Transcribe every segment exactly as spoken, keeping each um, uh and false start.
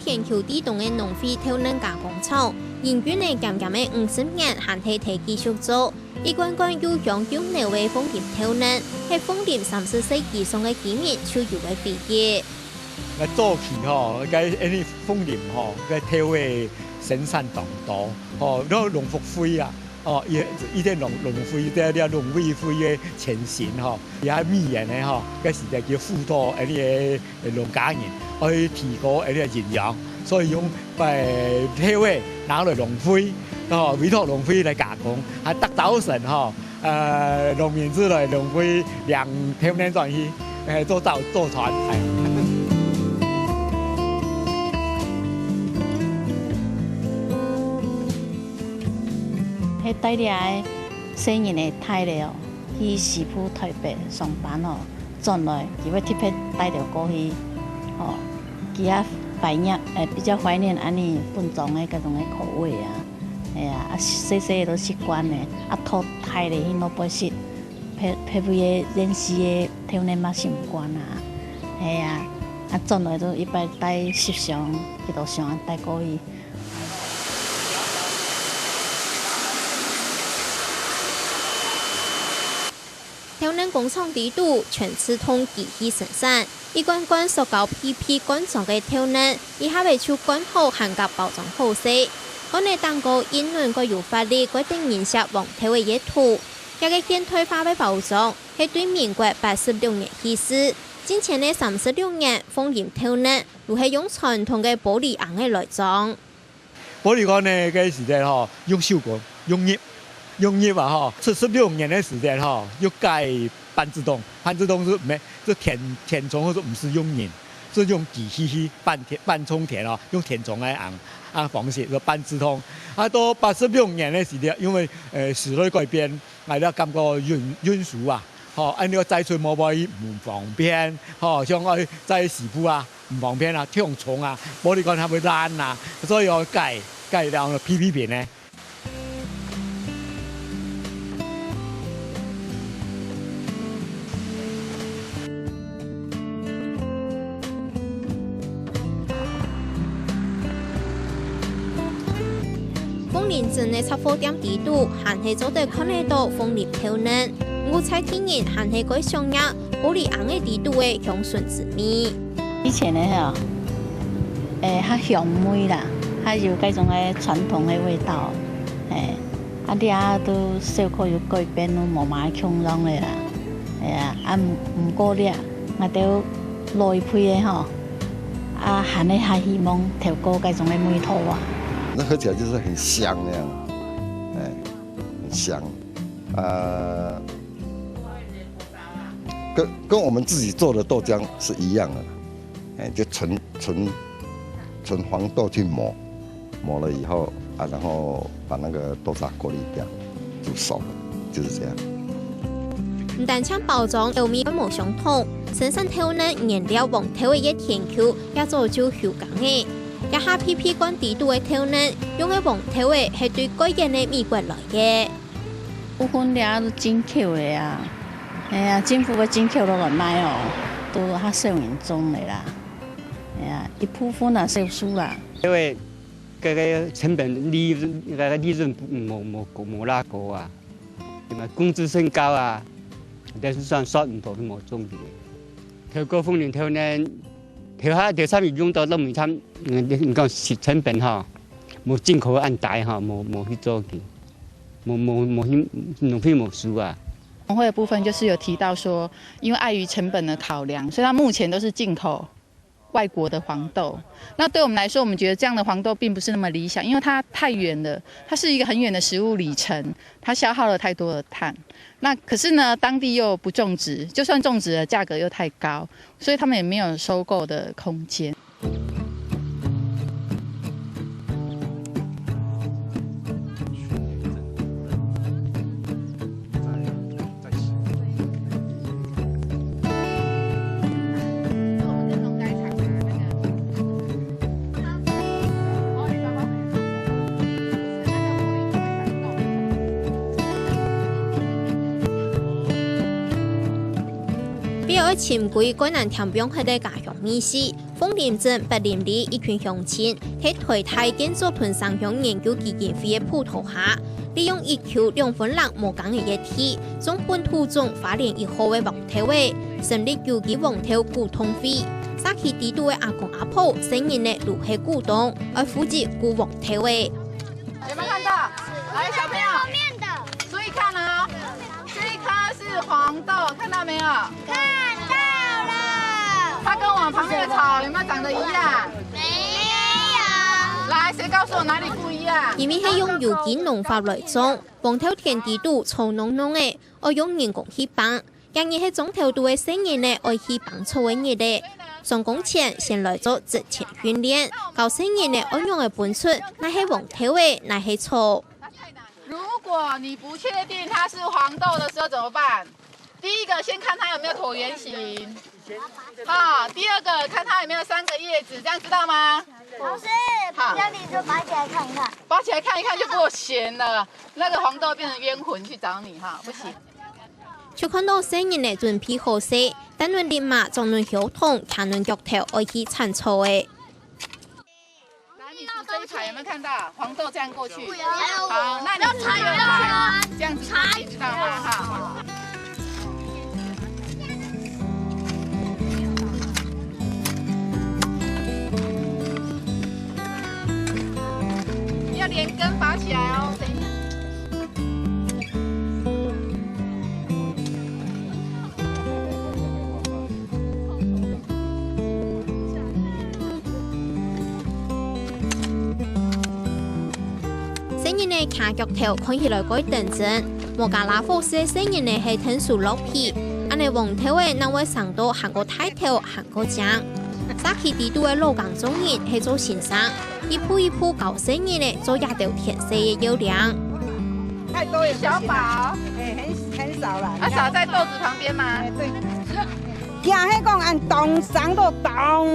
田坵地洞个農會豆奶加工廠，營運了漸漸个五十年，還係在繼續做。一罐罐又香又濃个鳳林豆奶，係鳳林三十歲以上个居民就有个回憶。𠊎早期吼，該𠊎等鳳林吼，該豆仔生產當多，吼，該農福會啊，哦，以以前農農會在這農委會个前身吼，也係美援个吼，該時代就輔導𠊎等个農家人，愛提高𠊎等个營養，所以用把豆仔拿來農會，吼，委託農會來加工，還逐朝晨吼， 呃，農民出來農會領豆奶轉去，欸，做早做田，欸。係帶這个細人仔大了哦，去西部臺北上班哦，轉來佢會特別帶兜過去，哦，佢也懷念，欸，比較懷念恁呢分裝个該種个口味啊。 係啊，啊細細个都習慣了，啊到大了去外背食，別別位个縣市个豆奶嘛食毋慣啊。係啊，啊轉來都一擺帶十箱、幾多箱啊帶過去。豆奶工廠裡肚全自動機器生產，一罐罐塑膠P P罐裝个豆奶， 一下仔就灌好還較包裝好勢。罐仔頂高印仔蓋有活力，蓋得人惜黃豆仔个圖。這个現代化个包裝，係對民國八十六年起始，進前个三十六年，鳳林豆奶都係用傳統个玻璃罌仔來裝。玻璃罐呢，該時節吼，用手工，用捏，用捏啊吼，七十六年个時節吼，又改半自動，半自動係毋係，係填填充，係毋使用人。 係用機器去半填、半充填哦，用填充个恁啊方式，就半自動。啊到八十六年个時節，因為呃時代改變，𠊎也感覺運運輸啊，吼，恁樣載水無會毋方便，吼，像愛載西部啊，毋方便啊，忒重啊，玻璃罐還會爛啊，所以愛改改到P P瓶个。 鳳林鎮个雜貨店裡肚，還係做得看得著鳳林豆奶。毋過在地人還係蓋想念玻璃罌仔裡肚个香醇滋味。 以前个吼，欸，較香味啦，較有該種个傳統个味道，欸，啊這都小可有改變，都無麼个共樣个啦，係啊，啊毋毋過這，𠊎兜老一輩个吼，啊還係較希望頭過該種个味道啊。那喝起來就是很香那樣，欸，很香，啊。 跟跟我們自己做的豆漿是一樣的，欸，就純純純黃豆去磨，磨了以後啊，然後把那個豆渣過濾掉，煮熟了，就是這樣。毋單淨包裝口味無相同，生產豆奶原料黃豆仔个田坵也早就休耕了。這下P P罐裡肚个豆奶，用个黃豆仔係對蓋遠个美國來个。 部分這都進口个啊，係啊，政府个進口落來賣哦，都較少人種个啦，係啊，一部分啊少數啦。因為該个成本利潤，該个利潤無無無偌高啊，對嘛？工資升高啊，但是算算毋到，無種个。頭過豐年頭呢，頭下頭三日用到攏毋差，你講成本吼，無進口恁大吼，無無去做个。 無無無去浪費無輸啊。農會的部分就是有提到說，因為礙於成本的考量，所以它目前都是進口外國的黃豆。那對我們來說，我們覺得這樣的黃豆並不是那麼理想，因為它太遠了，它是一個很遠的食物里程，它消耗了太多的碳。那可是呢，當地又不種植，就算種植了，價格又太高，所以他們也沒有收購的空間。 為愛尋歸蓋難添放忒个家鄉味緒，鳳林鎮八林里一群鄉親，在臺大建築同城鄉研究基金會个輔導下，利用一坵兩分零畝个地，種本土種花蓮一號个黃豆仔，成立有機黃豆股東會。社區裡肚个阿公阿婆、細人仔都係股東，愛負責顧黃豆仔。 有沒有看到？來，小朋友，注意看哦，這一顆是黃豆，看到沒有？看到了。它跟我們旁邊的草有沒有長得一樣？沒有。來，誰告訴我哪裡不一樣？因為係用有機農法來種，黃豆田裡肚草濛濛个，愛用人工去挷。 今日係莊頭肚个細人仔愛去挷草个日仔。上工前先來做職前訓練，教細人仔愛仰仔分出哪係黃豆仔，哪係草。如果你不確定它是黃豆的時候怎麼辦？第一個，先看它有沒有橢圓形。好，第二個，看它有沒有三個葉子，這樣知道嗎？老師，好。這樣你就拔起來看一看。拔起來看一看就不行了，那個黃豆變成冤魂去找你哈，不行。 就看到細人仔準備好勢，等等立馬掌等轎桶，擎等钁頭愛去剷草仔。來，你數這一排有沒有看到黃豆這樣過去？好，那你數第二排，這樣子過去，知道嗎？哈。 要連根拔起來哦，等一下。細人仔擎钁頭看起來蓋等真，無加拉火勢个細人仔係𢯭手落皮，恁仔黃豆仔正會生到還過大兜，還 過靚。社區裡肚个老耕種人係做先生，一步一步教細人仔做這兜田事个要領。太多也不行啊。小寶。哎，很，很少啦。啊，撒在豆子旁邊嗎？哎，對。驚係講恁當生到當，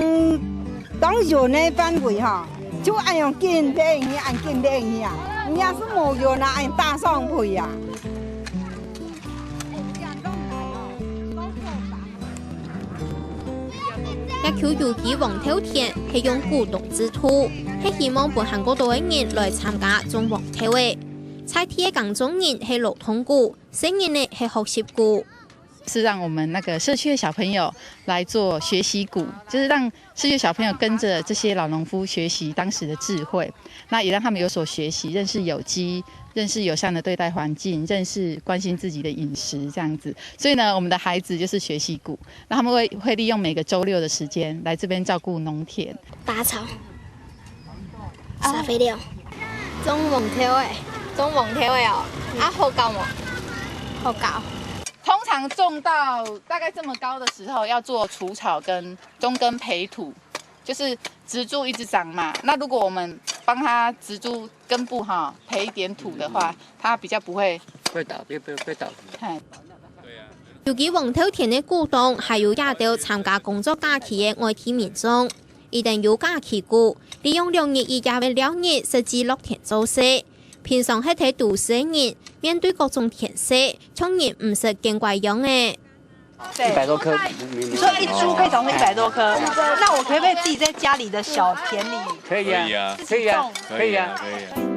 當遠个範圍吼，就恁樣緊挵去，恁緊挵去啊。人家是無遠啊，恁搭上去啊。 這坵有機黃豆田係用股東制度，係希望分還過多个人來參加種黃豆仔。在地个耕種人係勞動股，細人仔係學習股。是讓我們那個社區的小朋友來做學習股，就是讓社區小朋友跟著這些老農夫學習當時的智慧，那也讓他們有所學習，認識有機，認識友善的對待環境，認識關心自己的飲食這樣子。所以呢，我們的孩子就是學習股，那他們會，會利用每個週六的時間來這邊照顧農田。拔草、撒肥料。種黃豆仔，種黃豆仔哦，啊，好搞無？好搞。通常種到大概這麼高的時候，要做除草跟中耕培土，就是植株一直長嘛。那如果我們幫它植株根部哈，培一點土的話，它比較不會，會倒，會，會，會倒。嘿。有機黃豆田个股東，還有這兜參加工作假期个外地民眾。佢等有假期股，利用兩日一夜个尞日，實際落田做事。平常歇在都市个人，面對各種田事，像人毋識見怪樣仔。 一百多棵，你說一株可以長出一百多棵，那我可不可以自己在家裡的小田裡可以啊，可以啊，可以啊，可以啊。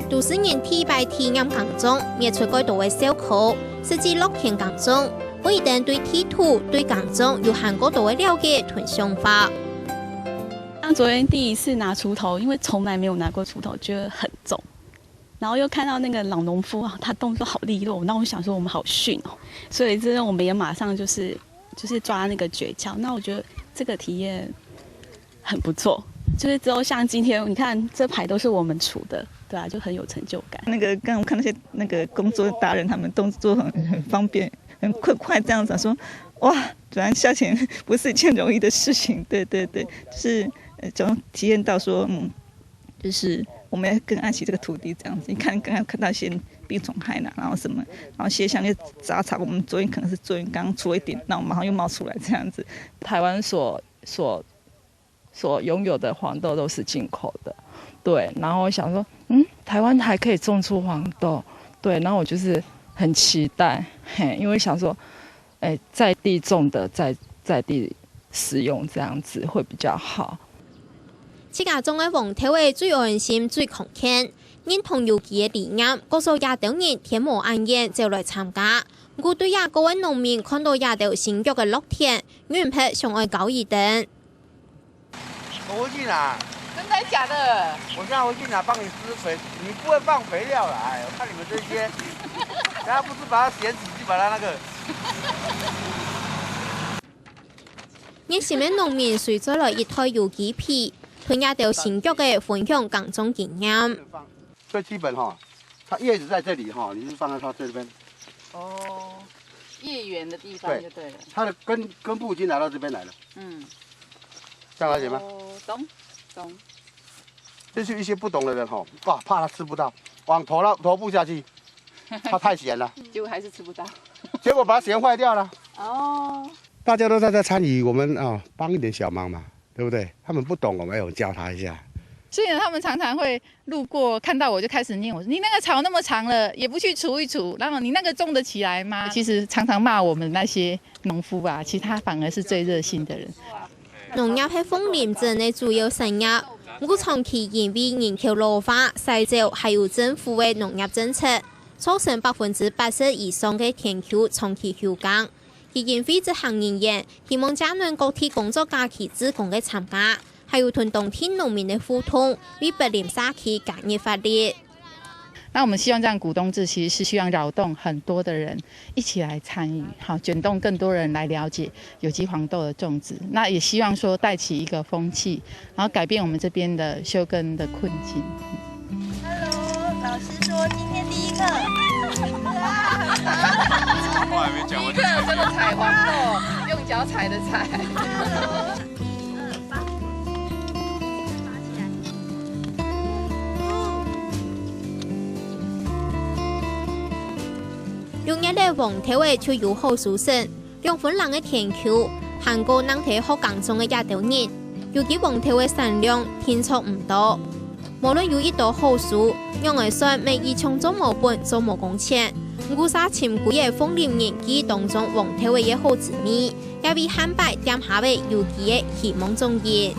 都市人第一擺體驗耕種，搣出蓋多个笑科，實際落田耕種，分佢等對地土、對耕種有還過多个了解同想法。像昨天第一次拿鋤頭，因為從來沒有拿過鋤頭，覺得很重。 然後又看到那個老農夫啊，他動作好利落，那我想說我們好遜哦，所以這我們也馬上就是，就是抓那個訣竅。那我覺得這個體驗很不錯，就是之後像今天你看這排都是我們除的，對啊，就很有成就感。那個剛剛我看那些那個工作達人，他們動作很，很方便，很快，快這樣子，說哇，原來下田不是一件容易的事情。對對對，就是，呃，總體驗到說，嗯，就是我们要更爱惜这个土地，这样子。你看，刚刚看到一些病虫害啦，然后什么，然后一些像一些杂草，我们昨天可能是昨天刚刚除了一点，那我马上又冒出来这样子。台湾所所所拥有的黄豆都是进口的，对。然后我想说，嗯，台湾还可以种出黄豆，对。然后我就是很期待，嘿，因为想说，哎，在地种的，在在地使用这样子会比较好。自家種个黃豆仔最安心、最康健，認同有機个理念，故所這兜人天無恁遠走來參加。毋過對這个个農民看到這兜新腳个樂天，忍毋核想愛教佢等。我回去拿，真的假的？我现在回去拿，帮你施肥。你不会放肥料了，哎，我看你们这些，大家不是把它捡起去把它那个。熱心个農民隨載來一袋有機肥，同這兜新腳个分享耕種經驗。最基本哈，它叶子在这里哈，你是放在它这边，哦，叶缘的地方就对了。它的根根部已经拿到这边来了，嗯，这样了解吗？哦，懂懂，就是一些不懂的人哈，哇，怕它吃不到，往头那头部下去，它太咸了，结果还是吃不到。结果把它咸坏掉了。哦，大家都在这参与，我们啊帮一点小忙嘛，对不对？他们不懂，我们要教他一下。所以呢，他们常常会路过，看到我就开始念我说：“你那个草那么长了，也不去除一除，然后你那个种得起来吗？”其实常常骂我们那些农夫啊，其实他反而是最热心的人。農業係鳳林鎮个主要產業，毋過長期因為人口老化、徙走，還有政府个農業政策，造成百分之八十以上个田坵長期休耕。基金會執行人員希望借等各地工作假期志工个參加，還有同當地農民个互動，為北林社區加入活力。那我们希望这样股东制其实是希望扰动很多的人一起来参与，好，卷动更多人来了解有机黄豆的种植。那也希望说带起一个风气，然后改变我们这边的休耕的困境。 Hello，老师说今天第一课。话还没讲完就真的采黄豆，用脚踩的踩。六月个黃豆仔就有好收成，兩分零个田坵，還過恁多學耕種个這兜人，有機黃豆个產量定著毋多。無論有幾多好收，仰仔算乜一樣做無本、做無工錢。毋過，尋歸个鳳林人記憶當中黃豆仔个好滋味，也為下擺店下个有機个希望種子。